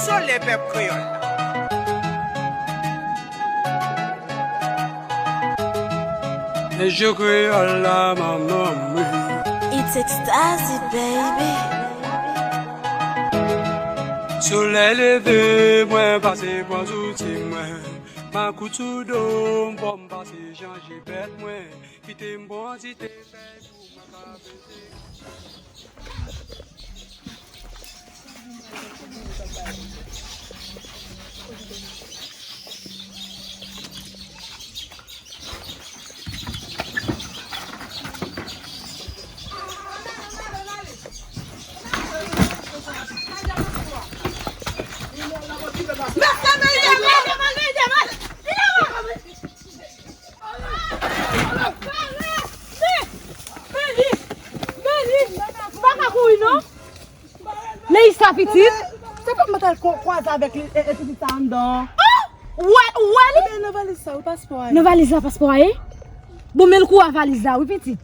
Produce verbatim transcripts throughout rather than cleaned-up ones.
Solèy pèp kreyòl. Mesye kreyòl la, manman mwen. It's extazy, baby. Solèy leve, mwen pase pran zouti mwen. Makout sou do m, fò m pase jan jipèt mwen. Kite m pran ti te fè pou mwen ka pete. Leisa pitit. Se pa m ta kwa- kwaze avèk li, e, e pitit sa anndan. Oh! Ou wè, ou wè li? Ebyen, nan valiz sa, wi, paspò a ye. Nan valiz la, paspò a ye? Bon, men l kou a valiz la, wi, pitit.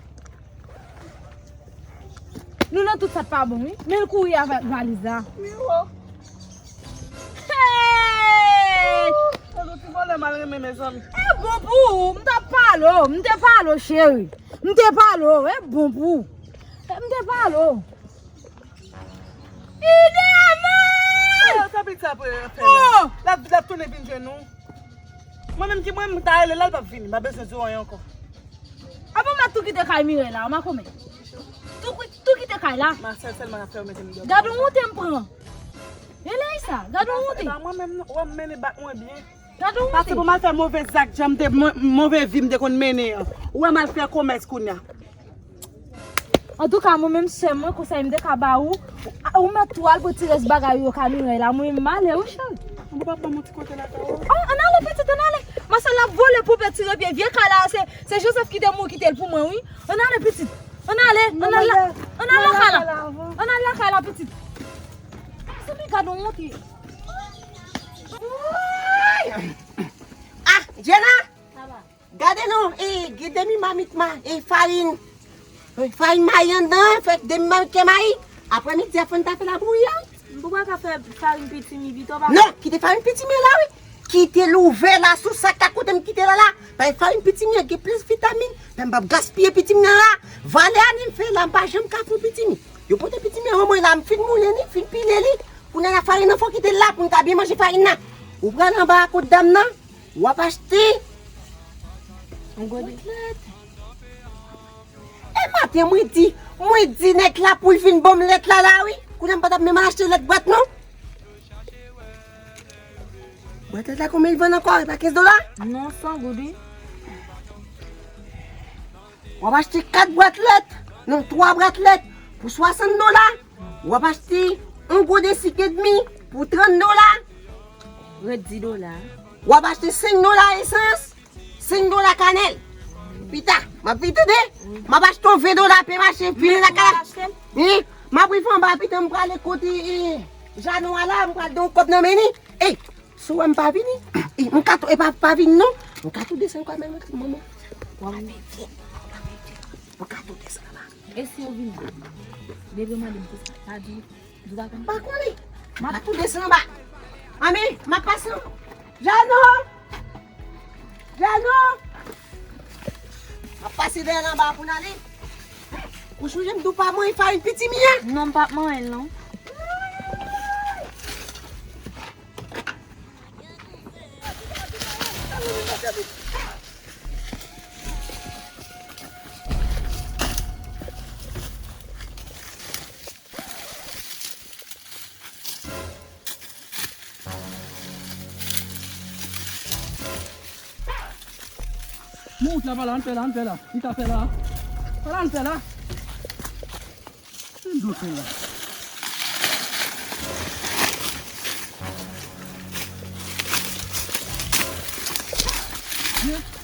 Nou nan tout sa k pa bon, wi. Men l kouri avèk valiz la. Hey! Sa nou ti vòlè mal renmen, mezanmi. E bon pou ou, m t ap pale w, m te pale w, cheri. M te pale w, e bon pou ou. E m te pale w. Ide a mwen! Sa pitit sa ap fè la? Oh! L ap, l ap tounen vin jwenn nou. Mwen menm ki mwen, m ta rele l la, l p ap vini. M pa bezwen di w anyen ankò. Apa w mèt tou kite kay Mirèy la, makomè? Tou, tou kite kay la. Masèl sèlman ap fè yo mete m deyò. Gad yon wonte m pran. E Leisa, gad yon wonte. E pa mwen menm, non. Ou wè m mennen bak mwen byen. Gad yon wonte. Pase pou m al fè move zak jan m te, mo- move vi m te konn mennen an. Ou wè m al fè komès kounye a. Antouka, mwen menm sè mwen, konsèy m te ka ba ou, ou mèt tou al pou ti rès bagay yo ka Mirèy la, mwen m ale, wi, cheri. Ou pa ban m yon ti kote lakay ou? Oh, ann ale, pitit, ann ale. Masèl ap vole pou pèt tire pye. Vye kay la, se, se Joseph ki te mouri, kite l pou mwen, wi. Ann ale, pitit. Ann ale, ann al la, ann al lakay la. Ann al lakay la, pitit. Sa pi gad yon wonte. Ah, Jenna! Gade non, e, gen demi mamit ma, e, farin. E, farin mayi anndan, fè demi mamit kè mayi. Aprè midi a fò n ta fè labouyi a. M pou pa ka fè farin pitimi pito, papa. Non, kite farin pitimi la, wi. Kite l ouvè la, sou sa k ta kote m kite l la. Paske farin pitimi an gen plis vitamin. Men m p ap gaspiye pitimi an la. Valè a ni m fè la, m pa janm ka fè pitimi. Yo pote pitimi an ban mwen la, m fin moulen li, fin pile li. Kounye a la farin nan fò kite l la pou n ka byen manje farin nan. Ou pral anba a kot dam nan. W ap achte yon gode lèt. E maten mwen di, mwen di nèg la pou l vin ban m lèt la la wi. Kounye a m pa t ap menm al achte lèt bwat non. Bwat lèt la konbyen l vann ankò? E pa kenz dola? Non, san goud wi. W ap achte kat bwat lèt, non, twa bwat lèt pou swasant dola. W ap achte yon gode sik edmi pou trant dola. Ret di dola. W ap achte senk dola esans, senk dola kanèl. Pita, m ap vin tande. M ap achte yon ven dola pen mache, vin lakay la. Wi, m ap rive anba pita, m prale kote, eh, Janou a la, m pral gen yon kòb nan men li. Ey, si w wè m pa vini, ey, m ka tou, e pa, pa vini non. M ka tou desann kwa menm, manman. W ap vini. M ka tou desann anba. E si yo vini? Depi yo mande m kisa, pa di, di w pa konn. Pa konnen. M ka tou desann anba. Anmè, m ap pase. Jano! Jano! M ap pase dèyè l anba pou n ale. Ou sonje m di w pa manyen farin pitimi an? Non, m p ap manyen l non. Bon, wout la, pa la, ann fè la, ann fè la. Li ka fè la. Pa la, ann fè la. Ann dlo fè la.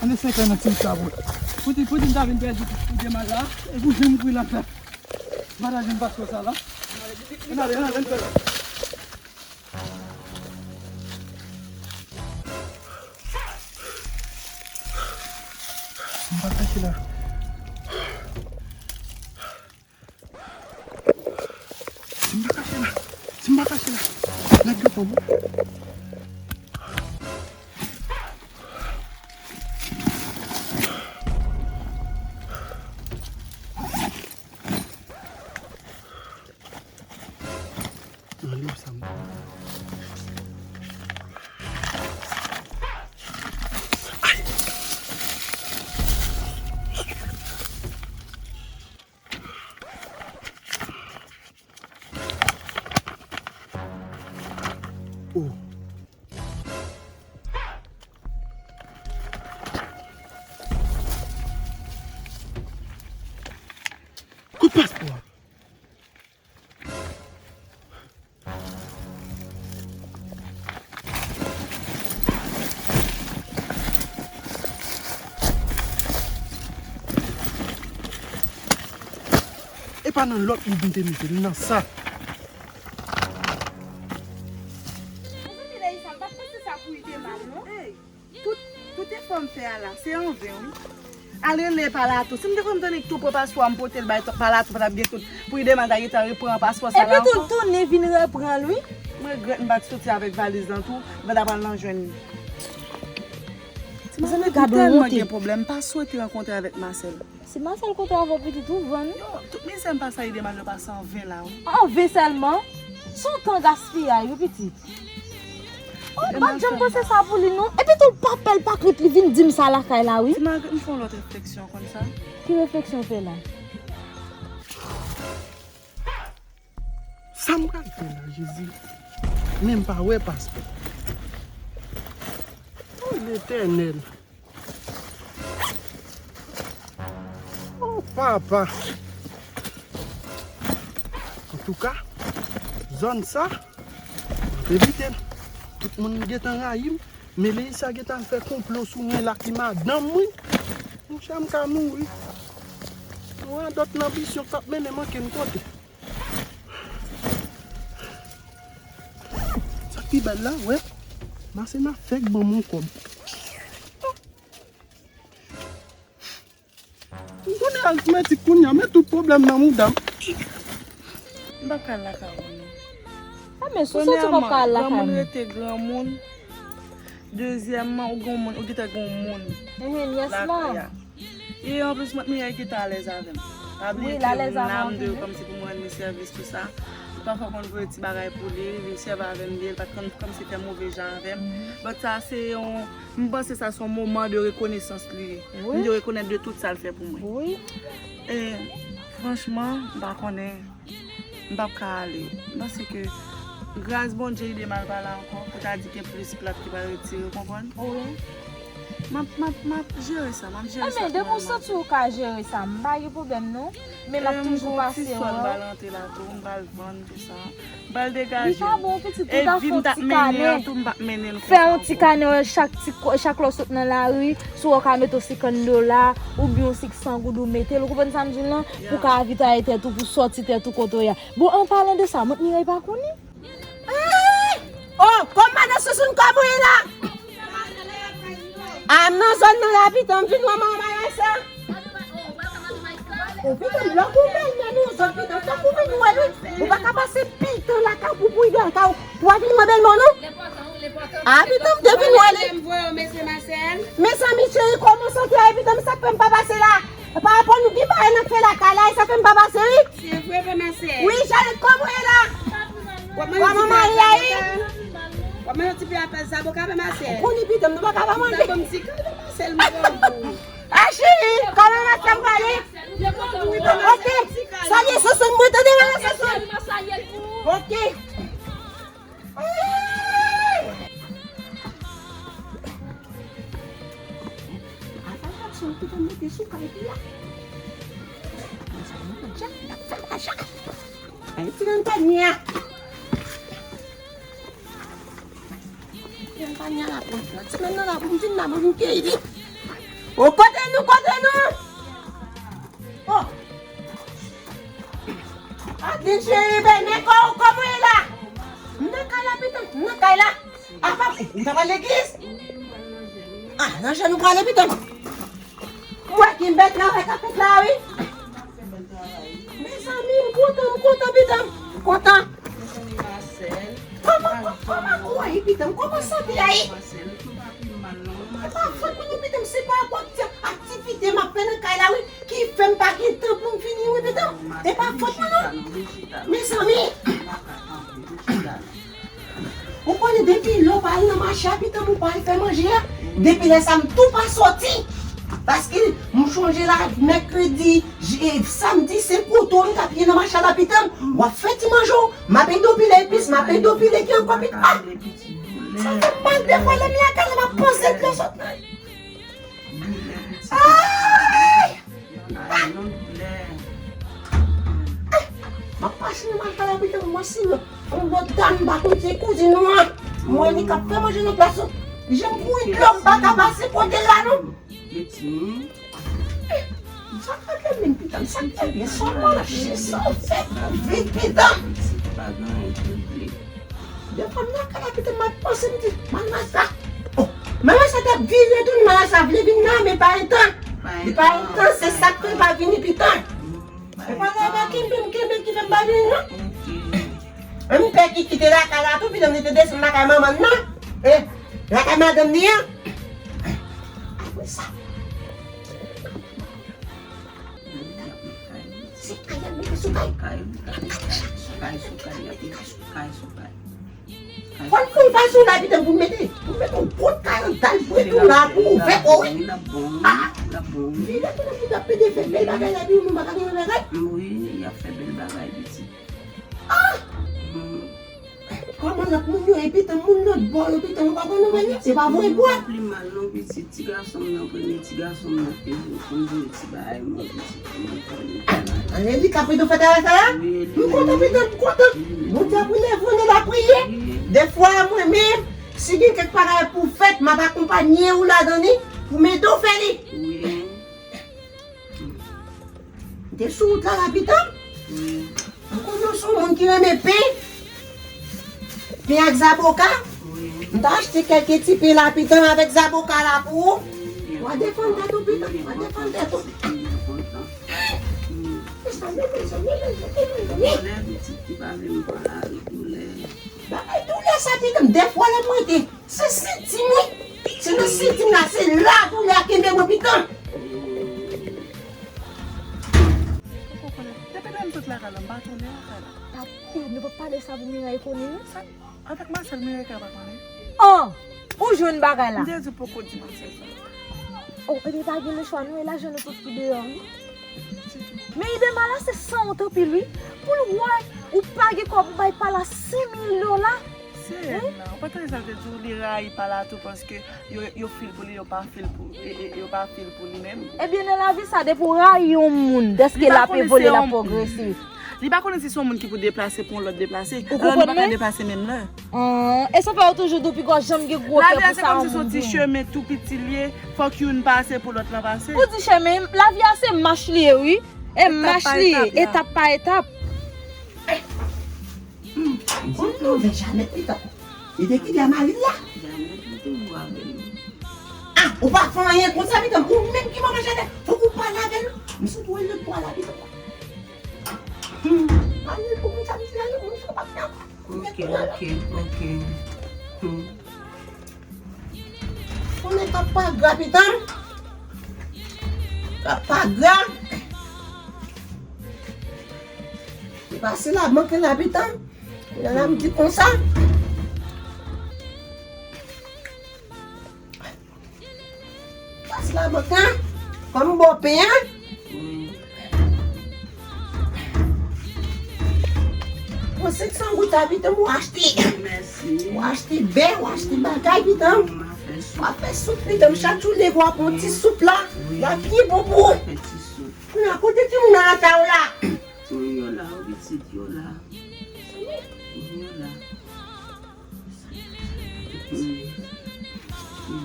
Ann eseye fè nan ti wout la, bro. Pote, pote m ta vin pèdi pou demal la. E pou jan m kouri la, la. M pa ta janm pase sa la. Ann ale, ann ale, ann fè la. Si m pa kache la. Si m pa kache la. Si m pa kache la. Nèg yo Anlè sa m. Oh. Kout paspò a. E pa nan lòt liv m te mete l, nan sa. Mezanmi, Leïsa, m pa t panse sa pou Idema, non. Tout, tout efò m fè a la, se an ven, wi. Al rele Palato. Si m te konn tande k tou pran paspò a, m pote l bay Palato, pa t ap gen tout. Pou Idema ta gentan repran paspò sa la ankò. Epi tou, l tounen vin repran l, wi. M regrèt m pa t soti avèk valiz lan tou, m pa ta pral nan jwenn li. Ti Marcel, m tèlman gen pwoblèm, m pa swete rankontre avèk Marcel. Si Marcel kontre avè w pitit, ou vann. Yo, tout mizè m pase a Idema, yo pase an ven la, wi. An ven sèlman? Se yon tan gaspiyay, wi, pitit. Oh, m pa t janm panse sa pou li, non. Epi tou, l pa pè, l pa krent, li vin di m sa lakay la, wi. Ti Margaret, m fè yon lòt refleksyon konn sa. Ki refleksyon w fè la? Sa m pral fè la, Jezi? Men m pa wè paspò. Oh, Letènèl. Oh, papa. Antouka, zòn sa, m ap evite l. Tout moun gentan rayi m. Men Leïsa gentan al fè konplo sou mwen la ki madanm mwen. Monchè, m ka mouri. Yon radòt lanbisyon k ap mennen m ankenn kote. Sa k pi bèl la, wè. Masena fèk ban m yon kòb. M tounen aritmetik kounye a, men tout pwoblèm nan mouda m. M p ap ka al lakay ou non. A, men sou soti w p ap ka al lakay mwen. Premyèman, granmoun rete granmoun. Dezyèmman, ou gen moun, ou gentan gen yon moun lakay la. E anplis, mwen, Mireille gentan alèz avè m. Pa bliye ke m la, m dwe kòmsi pou m rann li sèvis, tou sa. Pafwa, m konn voye ti bagay pou li, li sèvi avè m byen, li pa t konn kòmsi fè move jan avè m. But sa, se yon, m panse sa se yon moman de rekonesans li ye. M dwe rekonèt de tout sa l fè pou mwen. E, franchman, m pa konnen. M p ap ka ale. M panse ke gras Bondye, Idema al pa la ankò, pou ta di gen plis plat ki pral retire, w konprann? Wi. M ap, m ap, m ap jere sa, m ap jere sa. Enben, depi w santi w ka jere sa, m pa gen pwoblèm non. Men m ap toujou pase wè w. M pral antre la tou, m pral vann tou sa. M pral degaje m. Li pa bon, pitit, ou ta fè yon ti kanè. Fè yon ti kanè, chak ti ko-, chak lè w sot nan lari, si w wè w ka mete yon senkant dola, oubyen yon senk san goud ou mete l, ou konprann sa m di w lan? Pou w ka avitwaye tèt ou, pou w sòti tèt ou kote w ye a. Bon, an palan de sa, mant Mireille pa konnen? Ay! Oh, kòm madan Sousoun, kòman w ye la? A, m nan zòn nan la, pitan, m vin wè manman Mayasa. Oh, pitan, lè w bèlmè nan zòn, pitan, fòk ou vin wè li. Ou pa ka pase pitan lakay ou pou, pou rive lakay ou, pou w al vin wè bèlmè w, non? A, pitan, m te vin wè li. Mezanmi, cheri, kòman w santi a, pitan, sa k fè m pa pase la? Pa rapò nou gen bagay n ap fè lakay la, e sa fè m pa pase, wi. Se vre, Mamasèl. Wi, Janet, kòman w ye la? Kòman mari a ye? Kòman yon ti pye apèl zaboka, Mamasèl? Ou konnen pitan m, nou pa ka pa manje. Sa bon, m ti kado, Mamasèl, m granmou. A, cheri, kòman madanm pale? Ok, salye Sousoun, mwen tande, Madan Sousoun. Ok. Ay, ti nan panye a. Ti nan panye a la pou m pran. Ti nan nan la pou m vin la, pou m keyi li. O, kote nou, kote nou? O. Adeline cheri, bèlmè, kò, kòman w ye la? M nan kay la, pitan, m nan kay la. Apa, ou ta pral legliz? A, nan jèn ou prale, pitan. M wè gen bèl travay k ap fèt la, wi. Mezanmi, m kontan, m kontan, pitan. M kontan. Kòman, kòman, Santi a ye. E pa fòt mwen non, pitit m, se pa akoz aktivite m ap fè nan kay la, wi, ki fè m pa gen tan pou m vini, wi, pitit m. E pa fòt mwen non. Mezanmi. Ou konnen depi lè w pa al nan mache a, pitit m, ou pa al fè manje a, depi lè sa m tou pa soti. Paske m chonje la, mèkredi, je-, samdi, se koto m t ap ye nan mache a la, pitit m. W ap fè ti manje w, m ap ede w pile epis, m ap ede w pile ki ankò, pitit m. Sa fè m mal defwa lè m lakay la, m ap panse dlo sot nan. Ay! Ay, yon doulè. M ap pase nan mal kay la, pitit m, mwen si yon lòt dam m pa konn se kouzin ou an. Mwen li k ap fè manje nan plas ou. Jan m kouri dlo m pa ka pase kote l la non. Sa k fè menm pitit m, sa k fè byen, sa w mache, sa w fè pou viv pitit m. Defwa m nan kay la pitit m, m ap panse m di, manman sa. Oh, manman sa t ap vire tounen, manman sa vle vin nan, men pa gen tan. Li pa gen tan, se sa k fè l pa vini pitit m. Se pa nan kenbe m kenbe ki fè m pa vini non. Menm pè ki kite lakay la tou, pitit m li te desann lakay manman l nan. E lakay madanm li an. Apre sa. Se kay ap mete sou kay. Kay, kay, kay sou kay, y ap mete sou kay, sou kay. Fò n fè yon fason la, pitit m, pou n mete, pou n mete yon pòt kay anndan l, pou tou la, pou ouvè kò, wi. L ap bon, l ap bon. Vire tounen pou y ap pede fè bèl bagay la, epi nou pa ka gen bagay. Wi, y ap fè bèl bagay, pitit. Ah! Kòman lòt moun yo, epi tan moun lòt bò yo, epi tan yo pa konn nou menm, se pa voye bwa. Pli mal non, pitit. Ti gason m nan, premye ti gason m nan, te vin konn voye ti bagay mwen, pitit. Ann, Eli, kapri do fè travay sa la? M kontan, pitit, m kontan. Bondye ap leve w nan lapriyè. Defwa, mwen menm, si gen kèk bagay pou fèt, m ap akonpanye w ladan li, pou m ede w fè li. M te sou wout la, la, pitit m. M konnen w se yon moun ki renmen pen. Pen ak zaboka. M ta achte kèk ti pen la, pitit m, avèk zaboka la pou ou. W a defann tèt ou, pitit m, w a defann tèt ou. Mezanmi, mezanmi, mezanmi, mezanmi. Bagay doulè sa, pitit m, defwa lè mwen te Se senti m wi. Se nan senti m la, se la doulè a kenbe mwen pitit m. Ou konnen, depi lè m sot lakay la, m pa tounen lakay la. Pa konnen, pa pale sa pou Miray konnen non. Sa, avèk Masèl, Miray ka pa konnen. An! Ou jwenn bagay la. M te di poko di Masèl sa. Oh, epi pa gen lechwa non, e lajan nou tout ki deyò wi. Men Idema la se sanwont anpil wi. Pou l wè ou pa gen kòb ou bay pa la senk mil dola. Seyè m nan, ou pa tande sa l te di w, li rayi pa la tou paske yo, yo fil pou li, yo pa fil pou, e, e, yo pa fil pou li menm. Ebyen nan lavi sa, depi w rayi yon moun, dèske l ap evole, l ap pwogrese. Li pa konnen si se yon moun ki pou deplase pou yon lòt deplase. Ou konprann mwen? Alò nou pa ka deplase menm lè. An, e sa fè yo toujou di w piga w janm gen gwo kè pou sa yon moun gen. Lavi a se kòmsi se yon ti chemen tou piti l ye, fòk youn pase pou lòt lan pase. Ou di chemen, lavi a se mach li ye wi. E mach li ye, etap pa etap. Konn nou vè jamèt li tankou. Li te kite a mari l la. Jamèt li te ou avè l. Ah, ou pa fè anyen konsa, pitit m. Ou menm ki manman Janèt, fòk ou pale avè l. M sot wè l lòt bò a la, pitit m. Hmm. Pale pou moun sa, pitit la, moun sa pa fè ankò. Ok, ok, ok. Hmm. Konnen k ap pa gra, pitit m. K ap pa gra. Li pase la, manke la, pitit m. Kounye a la, m di konsa. Pase la, manke, kòm bò pen an. Pran senk san goud sa, pitit m, ou achte. Mèsi. Ou achte bè, ou achte bagay, pitit m. M ap fè soup. W ap fè soup, pitit m. Chak jou leve, w ap pran ti soup la. Wi. L ap byen bon pou ou. M ap fè ti soup. Kounye a, kote timoun nan antre w la? Timoun yo la, wi, pitit, yo la. Yo la.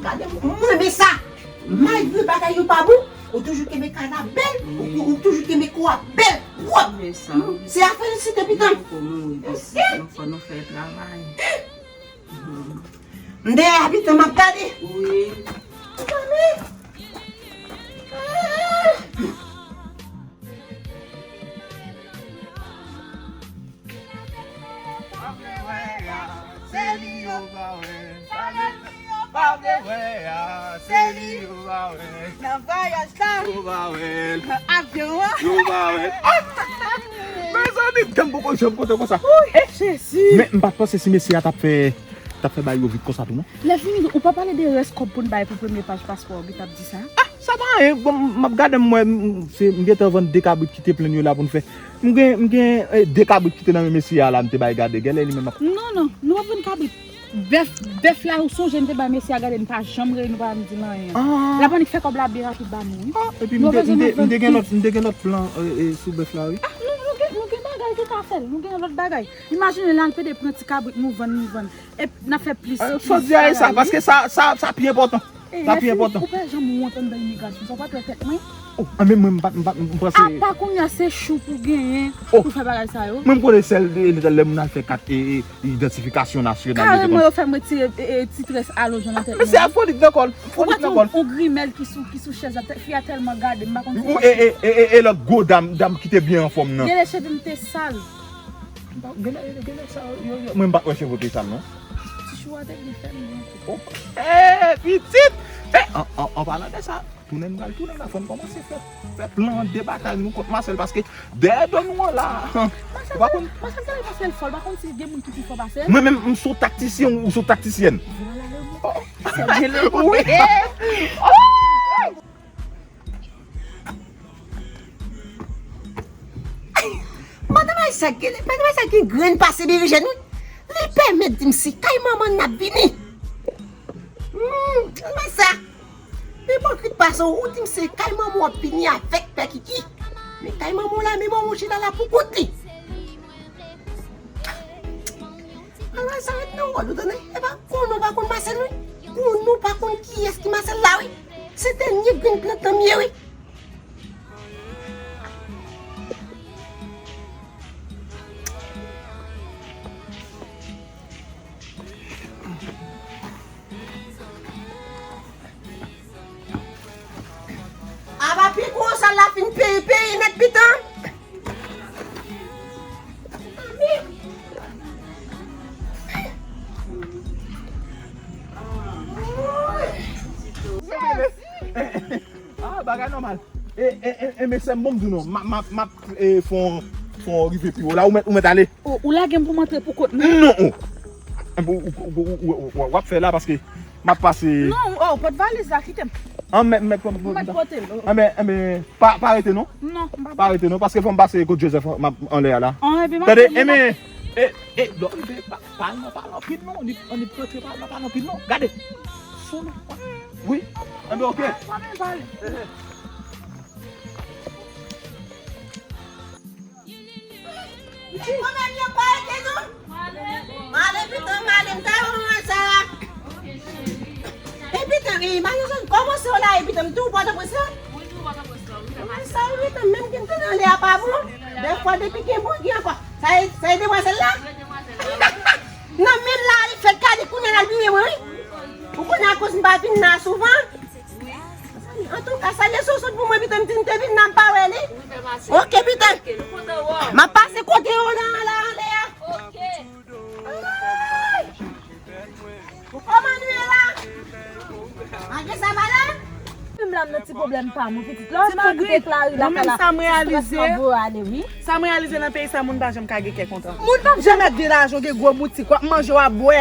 Gade, mwen renmen sa. Malgre bagay yo pa bon, ou toujou kenbe kay la bèl, ou, ou toujou kenbe kò a bèl, pwòp. Se a felisite, pitit m. Mèsi. Fò nou fè travay. M dèyè a, pitit m, m ap gade. Wi. Mezanmi. Yo pa wè, sa yo pa vle wè a, se li yo pa wè. Nan vwayaj la, yo pa wè, nan avyon an, yo pa wè. Mezanmi, m poko janm kontan konsa. Jezi. Men m pa t panse si mesye a t ap fè, t ap fè bagay yo vit konsa tou non. Lè fini, ou pa pale de rès kòb pou n bay pou premye paj paspò, ou t ap di sa? Ah, sa pa anyen. Bon, m ap gade, m wè, m, se, m gentan vann de kabrit ki te plenn yo la pou n fè. M gen, m gen, eh, de kabrit ki te nan men mesye a la, m te bay gade. Genlè li menm ap... Non, non, nou p ap vann kabrit. Bèf, bèf la, ou sonje m te bay mesye a gade, n pa janm rele, nou pa janm di l anyen. Ah. L ap annik fè kòb la byen rapid ba nou, wi. Ah, epi m te, m te, m te gen lòt, m te gen lòt plan, eh, eh, sou bèf la, wi. Ah, nou, nou gen, nou gen bagay ki ka fè l, nou gen lòt bagay. Imajine l al pede pran ti kabrit nou vann, nou vann. E n ap fè plis, eh, plis sa w di a, e sa, bagay, wi. Paske sa, sa, sa pi enpòtan. Sa pi enpòtan. Ou pa janm wont anndan imigrasyon, sa w pa t wè tèt mwen? Oh, anben mwen, m pa, m pa, m panse. Apa kounye a se chou pou genyen pou fè bagay sa yo? Mwen, m konnen sèl de, de, lè moun al fè kat, e, e, idantifikasyon nasyonal, yo te konn. Kareman, yo fè m retire, e, e, ti très alojan nan tèt mwen. Men se a folik nan kò l, folik nan kò l. Ou pa di yon grimèl ki sou, ki sou chèz la, fi a tèlman gade, m pa konn si... E, e, e, e, e lòt gwo dam, dam ki te byen anfòm nan. Genlè cheve m te sal. M pa, genlè, genlè sa, yo, yo, mwen m pa t wè cheve w te sal, non. Ti chou a te byen fè m byen tou. Oh. Eh, pitit! Eh, an, an, an palan de sa, tounen m pral tounen la, fò n kòmanse fè, fè plan de batay nou kont Marcel, paske dèyè do nou an la, ou pa konn. Marcel, Marcel, Marcel fò, l pa konn si gen moun ki pi fò pase l. Mwen menm, m se yon taktisyen, ou se yon taktisyèn. Vwala le mo. Oh. Se byen le mo. Wi. Oh! Madanm Ayisa gen, madanm Ayisa gen grenn pase Berejèn, wi. Li pèmèt di m se kay manman n n ap vini. Hmm, gade sa. Ipokrit pase w, ou di m se kay manman w ap vini avèk Pè Kiki. Men kay manman w la, men manman w chita la pou kont li. Alò, sa ret nan wòl ou, tande? E pa konnen w pa konn Marcel, wi. Konnen w pa konn kiyès ki Marcel la, wi. Se dènye grenn plant lan m ye, wi. Apa pi gwo sa la fin peye, peye nèt pitan. Ah, bagay nòmal. E, e, e, e, men sè m, bon, m di w non, m ap, m ap, m ap, e, fè yon, fè yon rive pi wo la, ou mèt, ou mèt ale. O, ou lage m pou m antre pou kont mwen? Non, o. Ou, ou, w ap fè la paske m ap pase. Non, o, pot valiz la, kite m. An, men, men, men, men, pa, pa rete non. Non, m pa. Pa rete non, paske fò m pase kot Joseph, m ap anlè a la. An, epi m ap... Tande, e, men, e, e, non, pa, pa, non, pa anpil non, anpil, anpil, pa, non, pa anpil non. Gade. Sou nou. Wi. Anben, oke. Ti kòmè m yo pa ete non. M ale pitan, m ale, m ta yon mwen sa. E pitan, e, madanm, kòman se w la, e pitan, m tou Pòtoprens la? Mwen sa, wi, pitan, menm ki m te nan lè a pa bon. Dèfwa, depi gen bon, gen ankò. Sa e, sa e demwazèl la? Nan menm la, li fèk kale kounye a, l al bliye mwen, wi. Ou konnen akoz m pa vin la souvan. Antouka, salye Soso pou mwen, pitan, m di m te vin nan pa wè li. Oke, pitan. M ap pase kote yo nan la anlè a. Ay! Kòman nou ye la? Malgre sa va la? Menm la, m nan ti pwoblèm pa mwen, pitit. Lè w ap fè goute Clary lakay la, stres lan voye ale, wi. Sa m reyalize nan peyi sa, moun pa janm ka gen kè kontan. Moun pa janm gen lajan, w gen gwo boutik, w ap manje, w ap bwè.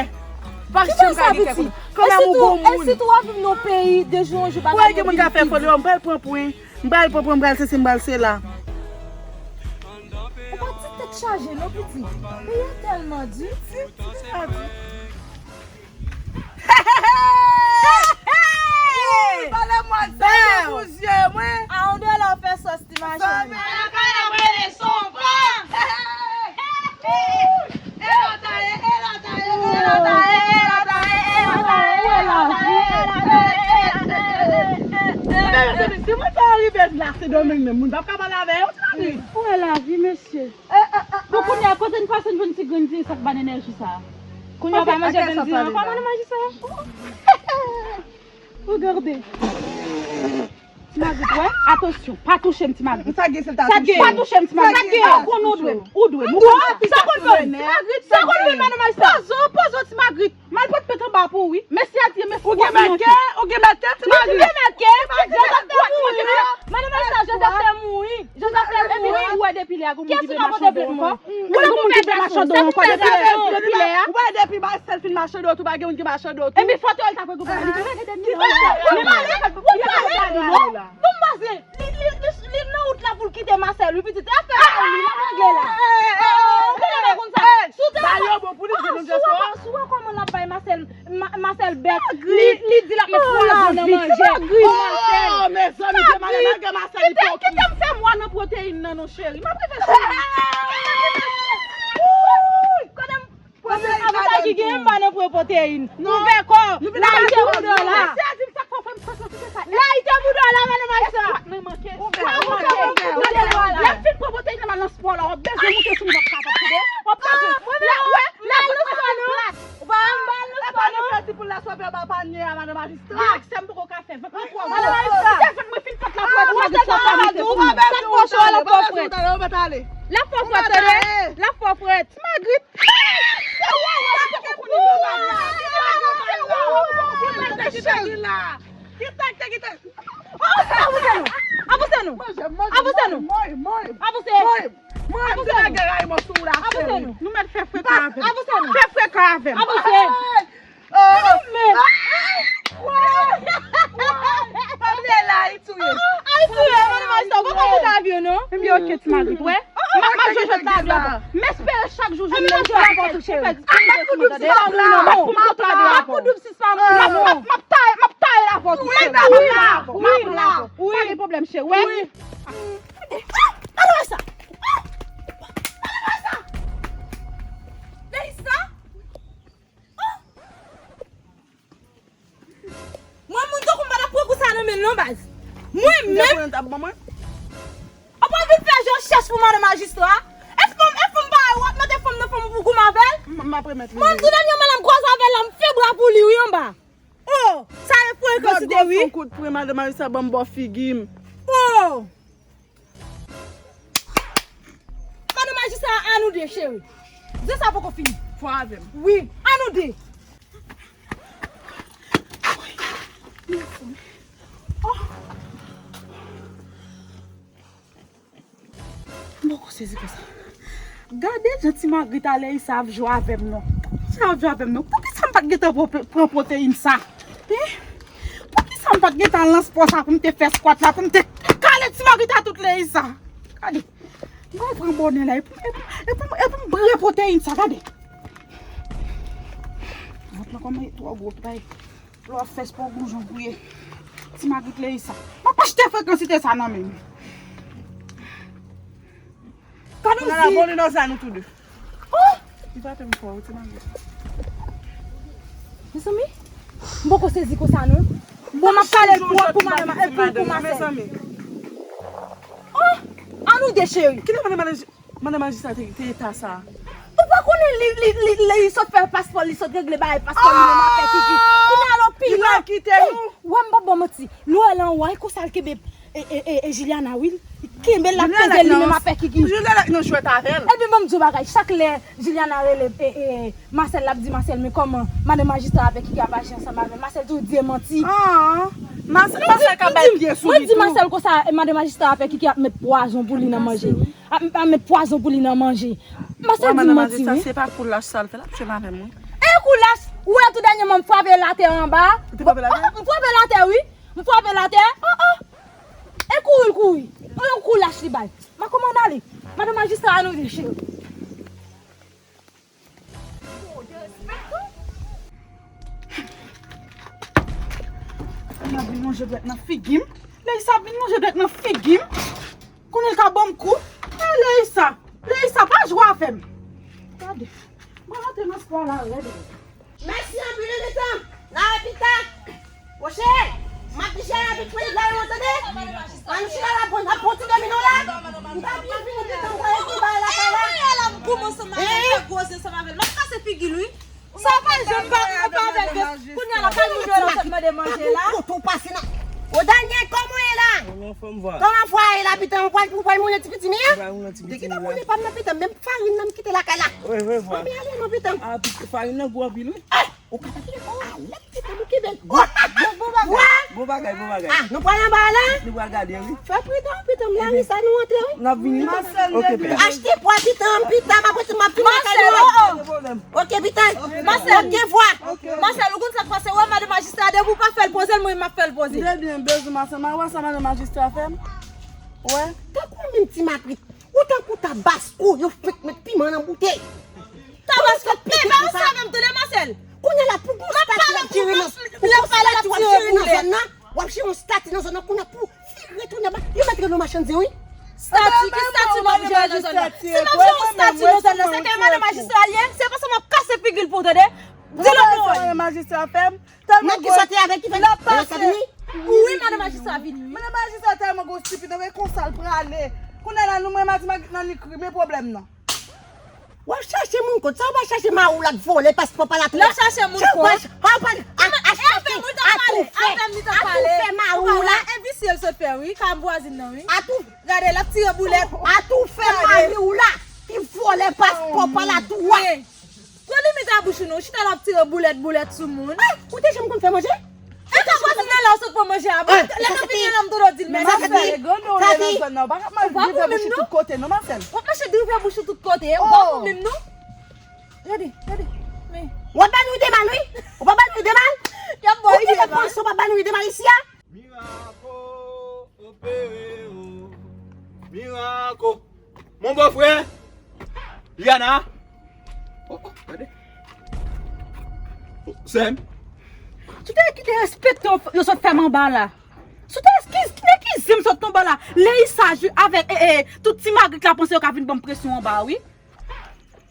Pa janm ka gen kè kontan. Kòm ou gon moun. E sitou w ap viv nan yon peyi de jou an jou bagay yo vin pi di. Gen moun ka fè foli, m pral pran pwen, m pral pran pwen, m pral sesi, m pral sela. Ou pa ti tèt chaje non, pitit. Peyi a tèlman di. Ti, ti, ti, ti, ti. Pale mwen sa, bouzye mwen. A yon dola w fè sòs ti machin. Mezanmi, si mwen ta rive la, se Domeng menm, moun p ap ka pale avè yo, tande. Ou wè lavi, mesye. Bon, kounye a, kote n pase, n jwenn ti grenn diri sa k ba n enèji sa a? Kounye a, w pa manje grenn diri ankò, manje sa. Regade. Ti Magrit, wè? Atansyon, pa touche m, Ti Magrit. Sa gen, se l ta touche. Pa touche m, Ti Magrit. Sa gen. Ou konn ou dwe m, ou dwe m. Ou konn sa konn fè m, Ti Magrit, sa konn fè m, madanm Ayisa. Pozo, pozo, Ti Magrit. M al pa pou wi. Men si a di men fòk manke. Ou gen mèt kè, ou gen mèt kè, ti mari. Ou gen mèt kè. Joseph te mouri. Manman sa Joseph te mouri. Joseph te mouri. Ou wè depi lè a gen moun ki vle mache andedan ankò. Ou wè gen moun ki vle mache andedan ankò depi lè a. Ou wè depi Marcel fin mache andedan tou, pa gen moun ki mache andedan tou. Epi foto l t ap rekonprann li. Ou pa gade non. Ou pa gade non. Bon, m panse li, li, li, li nan wout la pou l kite Marcel wi pitit. Afè pa li, l ap regle la. Ou konnen pa konn sa. Si w te wè, si w wè kòman l ap bay Marcel, Ma- Marcel bèt, li, li di l ap met pwazon nan manje. Oh, mezanmi, Marcel ipokrit. Kite m fè mwa nan pwoteyin nan non cheri. M ap rive cheri. Kote m Avantaj ki genyen, m pa nan pwen pwoteyin. Ouvè kò w. Layite bouda w la. Layite bouda w la, madan majistra. Ouvè, ouvè, ouvè. Lè m fin pran pwoteyin nan, m al nan spò la, w ap bezwen moute sou m, w ap kapab, tande? W ap bezwen. Lè, wè, lè, w ap pran plas. Ou pa wè m ba l nan spò, non? Pèdi pou l la sòvè ba panye a, madan majistra. Li ak sè m poko ka fè. Vant mwen twò gwo. Madan majistra. Lè vant mwen fin fèt la, twò gwo, sa k poche w la, fò frèt. L ap fè w frèt, tande? L ap fè w frèt. Ti Magrit. Avanse nou. Avanse nou. Avanse nou. Avanse nou. Avanse nou. Nou mèt fè frekan avè m. Avanse nou. Fè frekan avè m. Avanse. Ay, touye. Ay, touye. Mwen pa konn avyon, non. Ebyen, oke, ti Magrit, wè. M ap, m ap jwe jwèt la avè w. M espere chak jou jwenn yon jwèt pou fè diskite sou mwen, tande? M ap pou doub sis pa moun, non. M ap taye, m ap taye la pou ou, cheri. M ap pran la pou ou. M ap pran la pou ou. Pa gen pwoblèm, cheri. Wè. Gade sa. Gade sa. Leisa. Mwen, moun tankou m pa t ap pran kou sa nan men l non, baz. Mwen menm. Ou pral vin fè je chèch pou madan majistra? Èske m, èske m pa wè w ap mete fanm nan fanm pou goumen avè l? M ap remèt li. Mwen, m di dènye mwen la m kwaze avè l la, m fè bra pou li, wi, anba. Oh, sa e frekan site, wi. Gad, gad, yon kout pwen, madan majistra ban m bò figi m. Oh. Madan majistra, a nou de, cheri. Di sa poko fini. Fò avè m. Wi, a nou de. Oh. M poko sezi konsa. Gade jan ti Magrit a Leisa ap jwe avè m non. Jan ap jwe avè m non. Poukisa m pa t gentan pran pwoteyin sa? Hein? Poukisa m pa t gentan al nan spò sa pou m te fè squat la, pou m te kale ti Magrit a tout Leisa? Gade. Mwen pran bonè la, epi, epi, epi, epi m brile pwoteyin sa, gade. Vant lan kòman li twò gwo, bay. Lò fès pa w goujon pou ye. Ti Magrit Leisa. M ap achte frekansite sa nan men m. Gade yon zi. Volinoza nou tou de. Oh! Li pa te m fò, ti Magrit. Mezanmi, m poko sezi konsa non. Bon, m ap pale pou, pou madanm, e pou, pou Masè. Oh! An nou de cheri. Kite madanm, madanm, madanm majistra te, te eta sa. Ou pa konnen li, li, li, li sot fè paspò, li sot regle bagay paspò li menm afè Kiki. Kounye a l pi lwen. Wè m p ap ba w manti. Lwen l anwa, e konsa l kenbe e, e, e, e Juliana wi. Li kenbe l ap peze li menm afè Kiki. Juliana nan jwèt avè l. Epi ban m di w bagay, chak lè Juliana rele e, e, Marcel, l ap di Marcel, men kòman madan majistra avè Kiki ap aji ansanm avè l? Marcel toujou di e manti. Ah, Marcel, Marcel ka bay pye sou li tou. Mwen di Marcel konsa, e madan majistra avè Kiki ap met pwazon pou li nan manje. Ap, ap met pwazon pou li nan manje. Marcel di manti wi. Se pa kou lach sa l fè, l ap jwe avè m wi. E kou lach, ou wè tou dènyèman m frape l atè anba. Ou te frape l atè? M frape l atè wi. M frape l atè. Oh, oh. E kouri l kouri. Oh, yon kou lach li bay. Ma kòmann ale. Madan majistra a nou de cheri. Leisa vin lonje dwèt nan figi m. Leisa vin lonje dwèt nan figi m. Konnen l ka ban m kou. Eh, Leisa. Leisa, pa jwe avè m. Gade. Mwen rantre nan spò la rèd. Mèsi anpil, Emetan. N a wè pita. Monchè, m ap di chè avèk Freddy la, ou tande? Ann chita la, bon, n ap pran ti domino la. M pa byen vini pita, m kwè ki bay lakay la. Ey, ala m goumen ansanm avè l, fè gwo zye ansanm avè l. M ap kase figi l, wi. Sa pa janm pa, pa avè l, bèf. Kounye a la, kay moun yo la, w sot mande manje la. Kote w pase nan. Ô, Daniel, kòman w ye la? Kòman fwa ye la, pita? Ou pral, ou pral moulen ti pitimi an? M pral moulen ti pitimi la. Depi m ap moulen pa m nan pita, menm farin nan m kite lakay la. Wi, wi, vwa. Ann ale non, pita. Ah, pit-, farin nan gwo anpil, wi. Ah! Ou ka pati gen alèt ti tanbou ki bèl. Bon, bon, bon bagay. Bon bagay, bon bagay. Ah, nou pral anba la? Nou pral gade, wi. Fè pritan, pritan, m la, wi, sa nou antre, wi. N ap vini. Masèl, ok, pè. Achte pwa, pitan, pitan, m ap rete, m ap vini lakay nou. Masèl, oh, oh. Ok, pitan. Masèl. Ok, vwa. Masèl, ou konn sa k pase? Wè, madan majistra, depi w pa fè l poze l, mwen, m ap fè l poze. Trè byen, bezou, Masèl. M a wè sa madan majistra fè m. Wè. Tankou menm ti makrit. Ou tankou Tabasco, yo fèk met piman nan boutèy. Tabasco, e pa ou sa menm, tande, Masèl. Kounye a la, pou gon stati w ap jere nan, pou gon stati w ap jere nan zòn nan, w ap jere yon stati nan zòn nan, kounye a pou vire tounen ba, yo mèt rele w machann zen, wi. Stati, ki stati m ap jere nan zòn nan? Si m ap jere yon stati nan zòn nan, se kay madan majistra l ye, se konsa m ap kase figi l pou w, tande. Di l pou mwen. Madan majistra fè m, Nèg ki sòti avèk ki fè l ap pase. Wi, madan majistra vini, wi. Madan majistra tèlman gwo stipid, e konsa l prale. Kounye a la, nou mwen madi magi nan li kri, men pwoblèm nan. W ap chache moun kot sa, w pa chache mari w la k vòlè paspò pa la tou. L ap chache moun kot? Sa w pa, a, a, a, a, atoufè, atoufè mari w la. E visye l sot fè, wi, ka vwazin nan, wi. Atou. Gade, l ap tire boulèt. Atoufè mari w la, ki vòlè paspò pa la tou a. Pran limit a bouch ou non, chita l ap tire boulèt, boulèt sou moun. Ah, ou te janm konn fè manje? E sa vwazin nan la ou sot pran manje a? Bon, lè nou vini la m tonton di l mèsi. Masèl, e grann ou ye nan zòn nan, ou pa ka mal drive bouch ou tout kote non, Masèl. W ap mache drive bouch ou tout kote, ou pa bon menm non. Gade, gade, men. W ap ba nou ide mal, wi. Ou pa ba nou ide mal. Y ap ba w ide mal. Ou te fè pwason, w pa ba nou ide mal isi a. Mirako, opere o, mirako. Mon bòfrè, Liana. Oh, oh, gade. Oh, sè m. Si w te kite respekte yo, yo sot fè m anba la. Si w te eskize, eskize m sot anba la. Leisa avèk, eh, eh, tout ti magrit la panse yo ka vin ban m presyon anba, wi.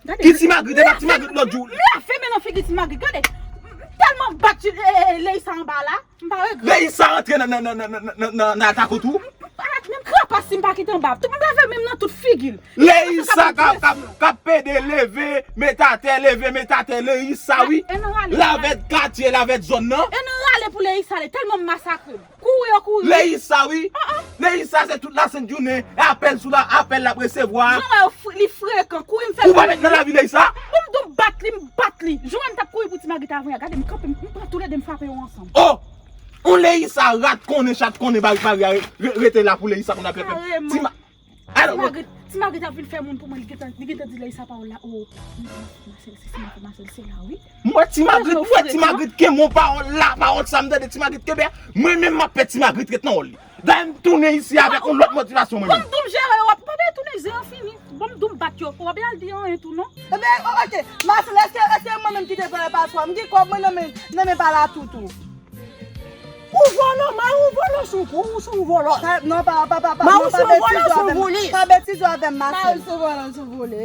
Gade. Ki ti magrit, e pa ti magrit lòt jou. M lave men nan figi ti magrit, gade. M tèlman bat, eh, eh, Leisa anba la. M pa regrèt. Leisa rantre nan, nan, nan atakot ou. M pa menm krapas si m pa kite anba. M lave men m nan tout figi l. Leisa k ap, k ap, k ap pede leve, met atè, leve, met atè, Leisa, wi. Lavèt katye, lavèt zòn nan. E nan rale pou Leisa ale, tèlman m masakre m. Kouri yo kouri. Leisa, wi. Leisa, se tout lasent jounen. E apèl sou la, apèl l ap resevwa. Jan w wè yo fre-, li frekan. Kouri m fè. Ou pa met nan lavi Leisa? Bon, m di w m bat li, m bat li. Jan w wè m t ap kouri pou ti magrit avan yè. Gade, m kanpe, m pran toulède, m frape yo ansanm. Oh! On Leisa rat konnen, chat konnen, bari, bari a re-, re-, rete la pou Leisa konn ap fè. Kareman. Ti ma-, Ti magrit, ti magrit ap vin fè moun pou mwen, li gentan, li gentan di Leisa pawòl la, oh, Masèl, se, se, Masèl, se la, wi. Mwen, ti magrit, mwen, ti magrit, kenbe yon pawòl la, pawòl sa m tande, ti magrit, kenbe a. Mwen menm, m ap fè ti magrit ret nan wòl li. Dayè, m tounen isi avèk yon lòt motivasyon, mwen menm. Bon, m di w m jere yo, w ap, ou pa bezwen tounen, zen an fini. Bon, m di w m bat yo, ou pa bezwen al di anyen tou, non. Ebyen, o-, oke, Masèl, èske, èske mwen menm ki te vòlè paspò a? M gen kòb mwen nan men, nan men pa la toutou. Ou vòlò, mari w vòlò, se yon gwo, ou se yon vòlò. Pa, non, pa, pa, pa, pa, mari w se yon vòlò, se yon vòlè. Pa betize avè m, Masèl. Mari w se yon vòlò, se yon vòlè.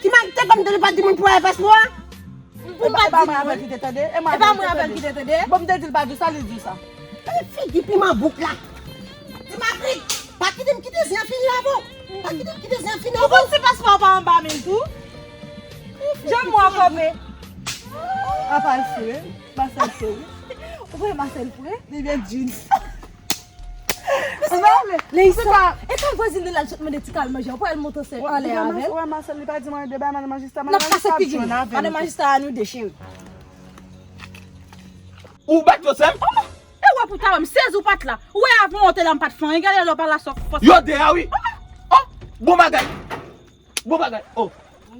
Ti mari te ban m tande pa di moun pou al paspò a? Pou m pa di moun. E pa mwen avè l ki te tande? E pa mwen avè l ki te tande? Bon, m te di l pa di sa, li di sa. Gade figi piman bouk la. Ti magrit, pa kite m kite zen an fini avè w. Pa kite m kite zen an fini avè w. Ou konn si paspò a pa anba men l tou? Jan mwen kanpe. Apa l fre? Masèl fre, wi. Ou wè Masèl fre? Li byen jeans. Leisa, e sa vwazin nan la sot mande ti kal manje, ou pral monte sèl anlè avè l. Ou wè Masèl, li pa di mwen de bay, madan majistra, madan majistra ap jwenn avè l. Madan majistra a nou de cheri. Ou bat yo, sè m? Oh, e wè pou ta wè m sezi ou pa t la. Ou wè avan ou te la m pa t fè anyen, gade lè w pa la sòf fòs. Yo de a wi. Oh, bon bagay. Bon bagay. Oh.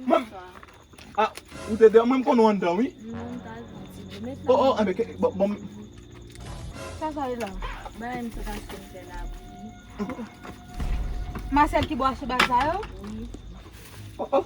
Mwen, ah, ou te de, mwen m konn ou anndan, wi. Non, m t al fè yon ti dlo. Met la. Oh, oh, anben, bon, bon. Sa sa ye la? Bagay m sot achte m fè la pou li. Masèl ki bo achte bag sa yo? Wi. Oh, oh.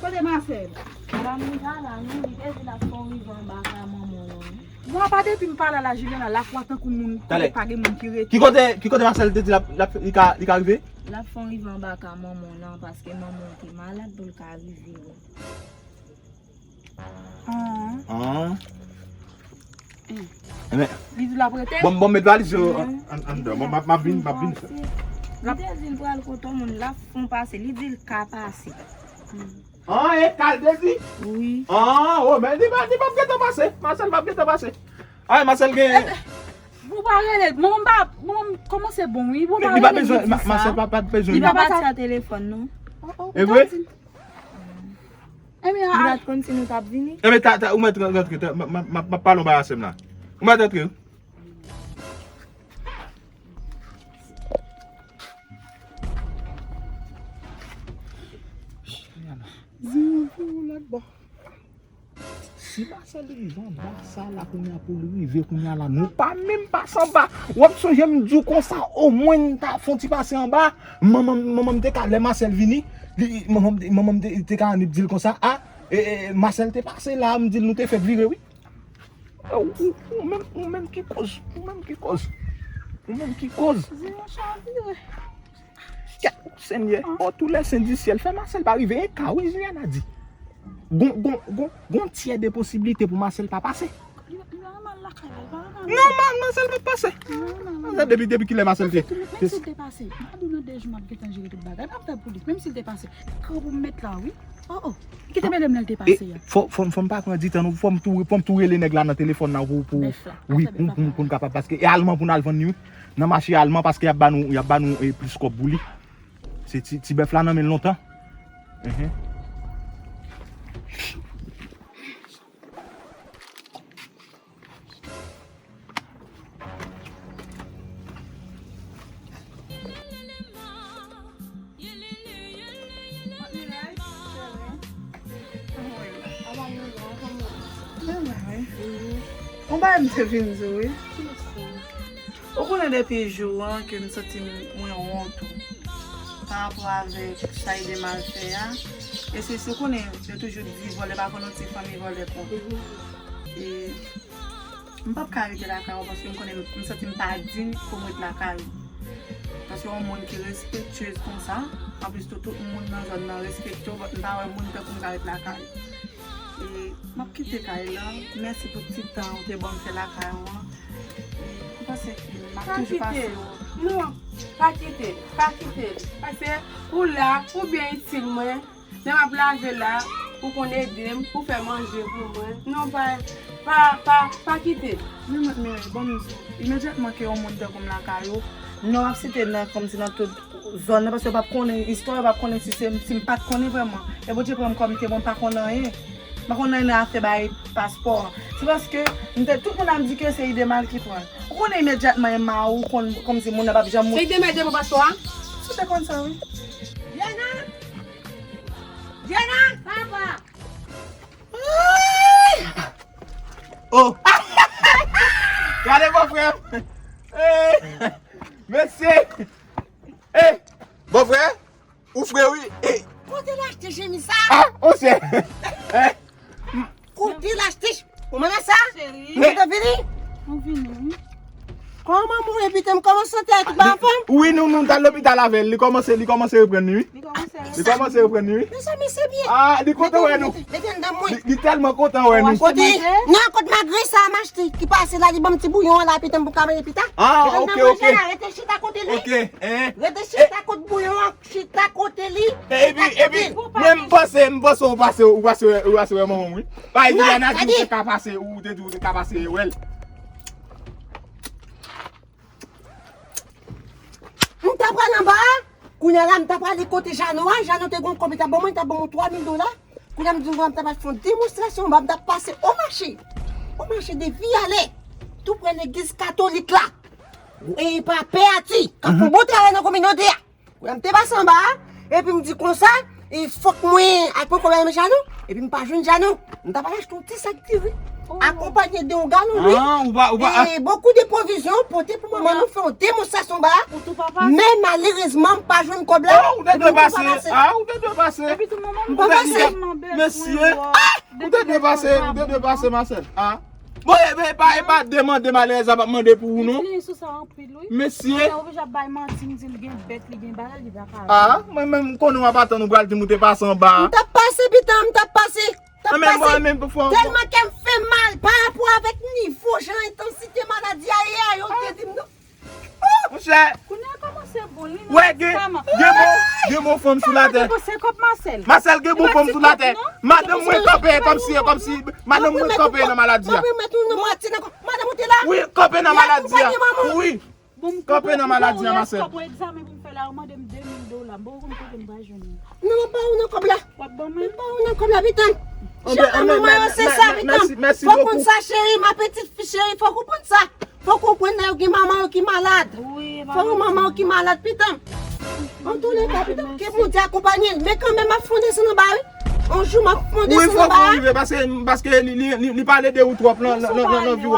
Kote Masèl? Madanm li pa la, non, li te di l ap fè yon rive anba ka manman l, wi. Bon, apa depi m pa la la, Juliana, lafwa tankou moun, talè, pa gen moun ki rete. Ki kote, ki kote Masèl te di l ap, l ap, li ka, li ka rive? L ap fè yon rive anba ka manman w lan, paske manman w te malad pou l ka rive, wi. Ah. Ah. Enben, li di l ap rete? Bon, bon, met valiz yo an, an, anndan. Bon, m ap, m ap vin, m ap vin fè. Li te di l pral kote yon moun, l ap fè yon pase. Li di l ka pase. Ah, e ka l te di? Wi. Ah, oh, men li pa, li p ap gentan pase. Masèl p ap gentan pase. Ay, Masèl gen. Bon, pa rele. Manman m pa, manman m kòmanse bon, wi. Bon, pa rele, li di sa. Masèl pa, pa bezwen. Li pa pati a telefòn, non. E vre? Ebyen, li pa t konn si nou t ap vini. Ebyen, ta, ta, ou mèt rantre, ta, m, m, m, m ap pale yon bagay a sè m la. Ou mèt rantre wi. Zero, zero, lòt bò. Si Marcel rive anba sa la kounye a pou l rive kounye a la, nou pa menm pase anba. W ap sonje m di w konsa, omwen n ta fè yon ti pase anba. Manman m, manman m te ka, lè Marcel vini, li, manman m te, manman m te, te ka annik di l konsa, a, e, e, Marcel te pase la, m di l nou te fèk vire, wi. Ou, ou, ou menm, ou menm ki koz, ou menm ki koz, ou menm ki koz. Zero chavire. Kèt, Senyè, o tou lè sen di syèl, fè Marcel pa rive, e ka wi, Juliana di. Gon, gon, gon, gon tyè de posiblite pou Marcel pa pase. Li, li pa mal lakay la, li pa mal. Non, Ma-, Marcel pa pase. Non, non, non. Marcel, depi, depi kilè Marcel te? Menm si l te pase, m pa di w nan de jou m ap gentan jere tout bagay. M ap fè pou li. Menm si l te pase, kran pou m met la, wi. Oh, oh. Kite medam nan l te pase a. Fò, fò, fò m pa pran ditan, non. Fò m tou, fò m tou rele nèg la nan telefòn nan pou, pou, wi, pou, pou, pou n kapab, paske e alman pou n al vann li, wi. Nan mache alman, paske y ap ba nou, y ap ba nou, e, plis kòb pou li. Se ti, ti bèf la nan men l lontan. Mhm. Yon bagay m te vin di w, wi. Ou konnen depi jou an ke m santi m, mwen wont ou pa rapò avèk sa Edemal fè a. E se, se ou konnen yo toujou di vòlè pa konn yon ti fanmi vòlè konn. E m p ap ka rete lakay ou paske m konnen m santi m pa diy pou m ret lakay ou. Paske yon moun ki respektyez konsa, anplis tou tout moun nan zòn nan respekte w, but m pa wè moun tankou m ka ret lakay ou. E m ap kite kay lan. Mèsi pou ti tan ou te ban m fè lakay ou an. E m panse ke m ap toujou pase w. Non, pa kite l, pa kite l. Paske ou la, ou byen itil mwen. Lè m ap lave la, ou konn ede m, ou fè manje pou mwen. Non, pa, pa, pa, pa kite l. Men mwen, men bon, m di w, imedyatman ke yon moun tankou m lakay ou, non, m ap site nan, kòmsi nan tout zòn nan, paske yo p ap konnen istwa, yo p ap konnen si se, si m pa t konnen vrèman. E Bondye pran m kòm m te bon, m pa konn anyen. M pa konn anyen nan afè bay paspò an. Se paske m te, tout moun ap di ke se Idemal ki pran l. Ou konnen imedyatman e ma ou konn, kòmsi moun nan p ap janm. Se Idemal ki te pran paspò a? Si w te konn sa, wi. Diana! Diana! Papa! Oh! Gade bòfrè m! Hey! Mesye! Hey! Bòfrè! Ou fre wi! Hey! Kote l achte chemiz sa? Ah! Monchè! Hey! Kote l achte ch-, ou mande sa? Cheri. Ou te vini? Mwen vini, wi. Kòman mwen epi te m kòman sante a tout ba fanm? Wi, nou, nou t al lopital avè l. Li kòmanse, li kòmanse reprann li, wi. Li kòmanse reprann li, wi. Mezanmi, se byen. Ah, li kontan wè nou. Mete anndan mwen. Li, li tèlman kontan wè nou. Kote? Non, kot magre sa m achte ki pase la, li ban m ti bouyon an la, epi te m pou ka manje pita. Ah, ok, ok. Rete chita kote li. Ok, hein. Rete chita kot bouyon an. Chita kote li. Epi, epi, mwen m panse, m panse ou pase, ou pase, ou pase wè manman m, wi. Pa di Diana di ou te ka pase, ou te di ou te ka pase wè l. M ta pral anba a, kounye a la m ta prale kote Jano a, Jano te gon kòb li ta ban mwen, li ta ban mwen twa mil dola. Kounye a m di nou m ta pral fè yon demonstrasyon anba, m ta pase o mache. O mache de Viyalè, tou prè legliz katolik la. E pa Pè Ati, k ap fè yon bon travay nan kominote a. Kounye a m te pase anba a, epi m di konsa, e fòk mwen al pran kòb la nan men Jano, epi m pa jwenn Jano. M ta pral achte yon ti sak diri, akonpanye de yon galon lwil, e bokou de pwovizyon, pote pou manman nou fè yon demonstrasyon anba a. Men malerezman, m pa jwenn kòb la, epi m pa pase. Ah, ou te dwe pase. M pa pase. Mesye, ou te dwe pase, ou te dwe pase, Marcel. Ah. Bon, e, e pa, e pa demande malerèz la p ap mande pou ou, non. Li sou sa anpil, wi. Mesye. Kounye a oblije ap bay manti, m di l gen bèt, li gen bagay, li pa ka. Ah, mwen menm, m konnen w ap atann ou pral di m ou te pase anba a. M t ap pase, pita, m t ap pase. M t ap pase. Tèlman kè m fè mal pa rapò avèk nivo jan entansite maladi a ye a, yo te di m non. Monchè. Kounye a kòmanse bon, li nan medikaman. Gen bon, gen bon fanm sou latè. Marcel, gen bon fanm sou latè. Madanm mwen kanpe kòmsi, kòmsi madanm mwen kanpe nan maladi a. Madanm ou te la? Wi, kanpe nan maladi a. Wi. Kanpe nan maladi a, Marcel. Bon, egzamen pou m fè la, yo mande m de mil dola. M poko konn kote m pral jwenn li. Non, m ap ba ou nan kòb la. W ap ban mwen? M ap ba ou nan kòb la, pitan m. Jan manman yo se sa, pitan m. Fò w konn sa, cheri, ma petite fille, cheri, fò w konprann sa. Fò w konprann nèg yo gen manman yo ki malad. Fò w manman yo ki malad, pitan m. Antouleka, pitan m, ke Bondye akonpanye l. Men kanmenm, m ap fon desann anba, wi. Yon jou, m ap fon desann anba. Wi, fò w rive, paske, paske li, li, li, li pale de ou twòp nan, nan, nan, nan, nan vi w.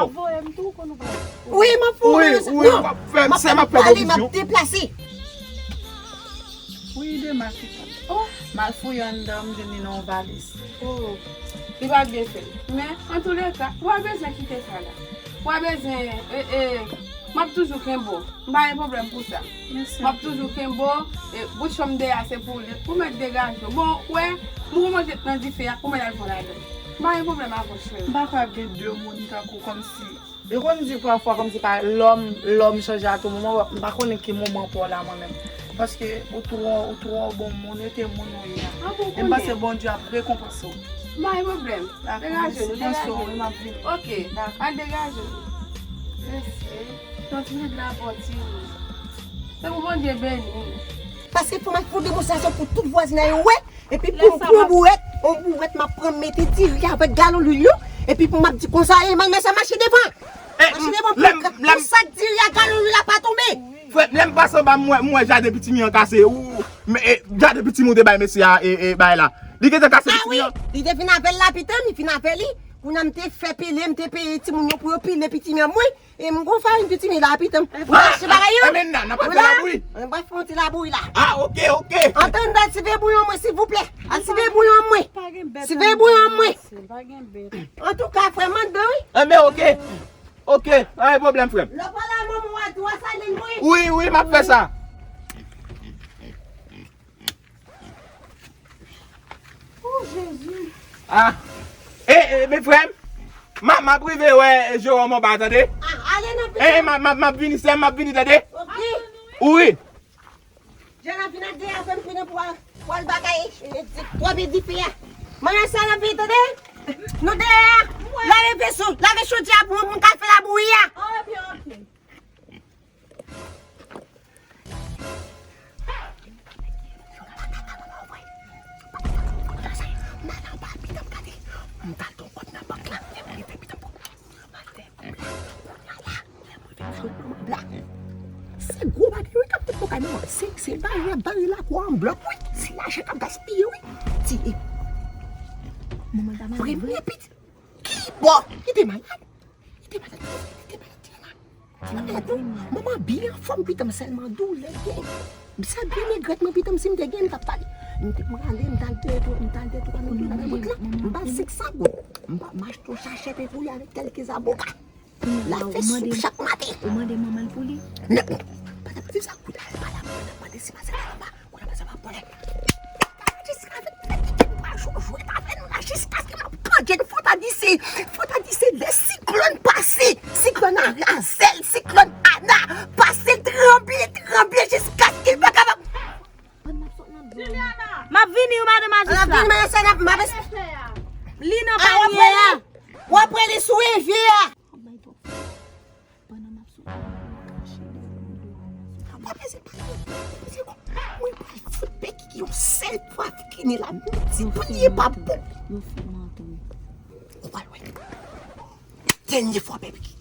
Wi, m ap fè yon... Wi, wi, non, w ap fè m, m ap fè pale, m ap deplase. Wi, de ma pitan. Oh, m al fouye anndan, m jwenn li nan yon valiz. Oh, li pa byen fè l. Men, antouleka, w pa bezwen kite sa la. W pa bezwen, e, e, m ap toujou kenbe w. M pa gen pwoblèm pou sa. Mèsi. M ap toujou kenbe w. E, bout chanm dèyè a se pou li. Ou mèt degaje w. Bon, w wè, m pou manje nan dife a, ou mèt al pran ladan. M pa gen pwoblèm avè w, cheri. M pa kwè ap gen de moun tankou kòmsi. Yo konn di pafwa kòmsi pa lòm, lòm chanje a tou moman, m pa konnen ki moman pou w la mwen menm. Paske ou twò, ou twò bon moun, rete moun ou ye a. E m panse Bondye ap rekonpanse w. M pa gen pwoblèm. Degaje nou, degaje nou. Wi, m ap vini. Ok, al degaje nou. Mèsi. Yon ti nèg la pòti. Se pou Bondye beni nou. Paske fò m al fè yon demonstrasyon pou tout vwazinay yo wè. Epi pou, pou yon bourèt, yon bourèt m ap pran mete diri avèk galon lwil yo. Epi pou m ap di konsa, e, manmèzèl mache devan. Mache devan pou, pou sak diri a, galon lwil la pa tonbe. Frè, lè m pase anba, m wè, m wè jaden pitimi an kase. Ou, men, e, jaden pitimi ou te bay mesye a, e, e, bay la. Li gentan kase pitimi an. A wi, li te vin avè l la, pitan m, li vin avè li. Kounye a m te fè pile, m te peye timoun yo pou yo pile pitimi an. Mwen, e m gon farin pitimi la, pitan m. Ou mache bagay yo. Enben, n a, n ap fè labouyi. Ann fè yon ti labouyi la. Ah, ok, ok. Antre ann al siveye bouyon mwen, silvouplè. Al siveye bouyon mwen. Siveye bouyon mwen. Antouka, frè m anndan, wi. Enben, ok. Ok, pa gen pwoblèm, frè m. Lè w pale a manman w a di w a salye l, wi. Wi, wi, m ap fè sa. Oh, Jezi. Ah. E, e, men frè m, m a, m ap rive wè Jewòm anba, tande? Ah, ale nan pitit. E, m a, m a, m ap vini, sè m, m ap vini, tande? Ok. Wi. Jan ap vin ak deyè, fè m konnen pou al, pou al bagay, e, di, twòp e dife a. Manman sa nan vin, tande? Nou deyè a. Lave veso, lave chodyè a pou moun k al fè labouyi a. Ah, ok, ok. M t al pran kòb nan bank la, lè m rive, pitit m pran. Maten, kounye a la, lè m rive, pitit m pran. Se gwo bagay, wi, k ap fèt nan kay manman. Se, se bare, bare lakou an blòk, wi. Se lajan k ap gaspiye, wi. Ti, e, manman ta malad vre. Premye pitit. Ki bò? Li te malad? Li te malad, li te malad, Diana. Ti malad, non. Manman byen anfòm, pitit m, sèlman doulè l gen. Sa byen negrèt mwen, pitit m, si m te gen, m t ap pale. M te prale, m t al dèyè, m t al dèyè twa moun ki nan bòt la. M ba l senk san goud. M ba, m achte yon sachè pepouye avèk kèlke zaboka. L ap fè soup chak maten. Ou mande manman l pou li? Non. Pandan m di sa, kounye a l pale a mwen, l ap mande si masak la anba. Kounye a masak m ap pale. Jiska vennèf ki m pral jwe jwèt avè nou la, jiskaske m ap pandye l. Fò ta di se, fò ta di se lè siklòn pase, siklòn Arazèl, siklòn Ana pase, tranble, tranble, jiskaske l pa kapab. M ap vini, wi, madan majistra. M ap vini, madan majistra. Li nan panye a. W ap rele sou evye a. Pandan m ap sot nan kache devan rido a, w ap sot. Mwen pral fout Pèki yon sèl fwa fini la, menti, priye pa bon. Yo fè m antre. Ou pral wè. Dènye fwa, Pèki.